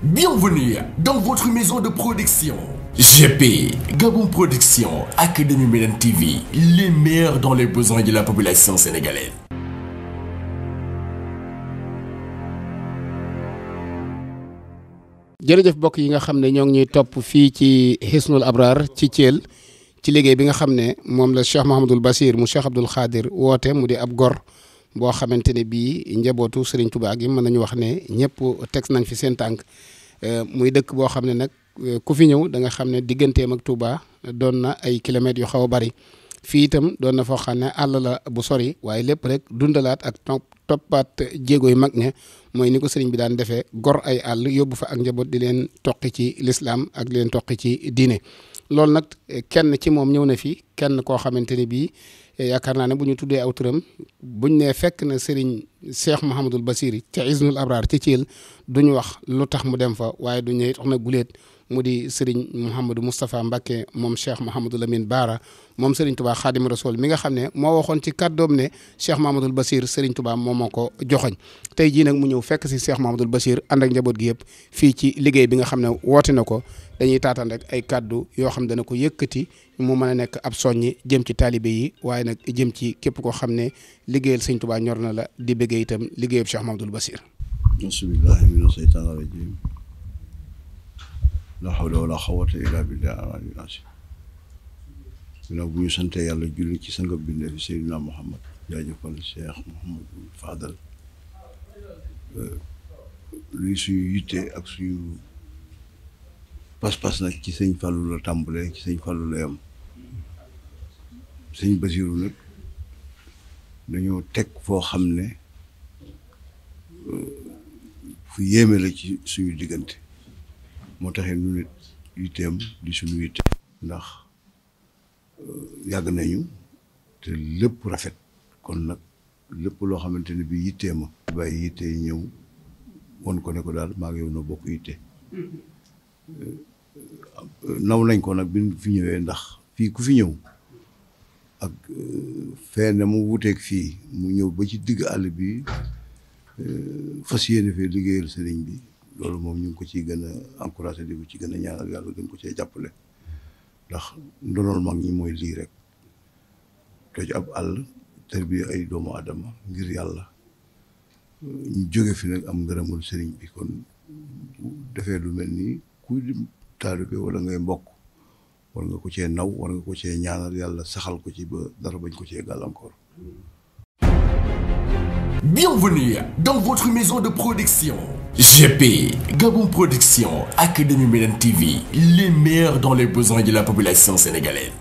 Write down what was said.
Bienvenue dans votre maison de production. GP, Gabon Production, Académie Médine TV, les meilleurs dans les besoins de la population sénégalaise. jërëjëf mbokk yi nga xam ne ñoo ngi ñuy topp fii ci Hisnul Abrar ci Thiel ci liggéey bi nga xam ne moom la Cheikh Mouhamadul Bachir mu Cheikh Abdoul Khadir woote mu di ab gor boo xamante ne bii njabootu Serigne Touba gi mën nañu wax ne ñëpp teg nañ fi seen tànk muy dëkk boo xam ne nag ku fi ñëw da nga xam ne digganteem ak Touba doon na ay kilomètres yu xaw a bari fii itam doon na foo xam ne àll la bu sori waaye lépp rek dundalaat ak toppaat jéego yu mag ña mooy ni ko sëriñ bi daan defee gor ay àll yóbbu fa ak njaboot di leen toqi ci lislaam ak di leen toqi ci diine loolu nag kenn ci moom ñëw na fi kenn koo xamante ne bii yaakaar naa ne bu ñu tuddee aw turam buñ ne fekk na sëriñ Cheikh Mouhamadul Bachir ci Hisnul Abrar ci Thiel duñu wax lu tax mu dem fa waaye du ñëw wax na guléet mu di sëriñ Mouhamadou Moustapha Mbacké moom Cheikh Mouhamadou Lamine Bara moom sëriñ Touba Khadim Rasoul mi nga xam ne moo waxoon ci kàddoom ne Cheikh Mouhamadul Bachir sëriñ Touba moom moo ko joxoñ tey jii nag mu ñëw fekk si Cheikh Mouhamadul Bachir ànd ak njaboot gi yëpp fii ci liggéey bi nga xam ne woote na ko dañuy taataan rek ay kàddu yoo xam dana ko yëkkati mu mën a nekk ab soññi jëm ci taalibe yi waaye nag jëm ci képp koo xam ne liggéeyal sëriñ Touba ñor na la di bëggee itam liggéeyub Cheikh Mouhamadul Bachir. bismillahi mina shaytaani rajim la hawla wala quwwata illa billahi al-aliyyil azim ginnaaw bu ñu sante yàlla julli ci sanga binde fi Seydina Muhammad jaajëfal Cheikh Mouhamadou Fadal luy suñu yitte ak suñu pas-pas nag ci sëñ Fallou la tàmbalee ci sëñ Fallou la yam sëñ Basiru nag dañoo teg foo xam ne fu yéeme la ci suñu diggante moo taxee nu nit yitteem di suñu yitte ndax yàgg nañu te lépp rafet kon nag lépp loo xamante ne bi yittee ma bàyyi yitte ñëw won ko ne ko daal maa ngi yow na bokk yitte naw nañ ko nag bi fi ñëwee ndax fii ku fi ñëw ak fenn mu wuteeg fii mu ñëw ba ci digg àll bi fas yéene fee liggéeyal sëriñ bi loolu moom ñu ngi ko ciy gën a encouragé di ko ci gën a ñaanal yàlla gën ko cee jàppale ndax ndonool mag ñi mooy lii rek toj ab àll tarbiya ay doomu adama ngir yàlla ñu jóge fi nag am ngërëmul sëriñ bi kon defee lu mel nii kuy di taalibe wala ngay mbokk war nga ko cee naw war nga ko cee ñaanal yàlla saxal ko ci ba dara bañ ko cee gàllankoor. Bienvenue dans votre maison de production. GP, Gabon Production, Académie Médine TV, les meilleurs dans les besoins de la population sénégalaise.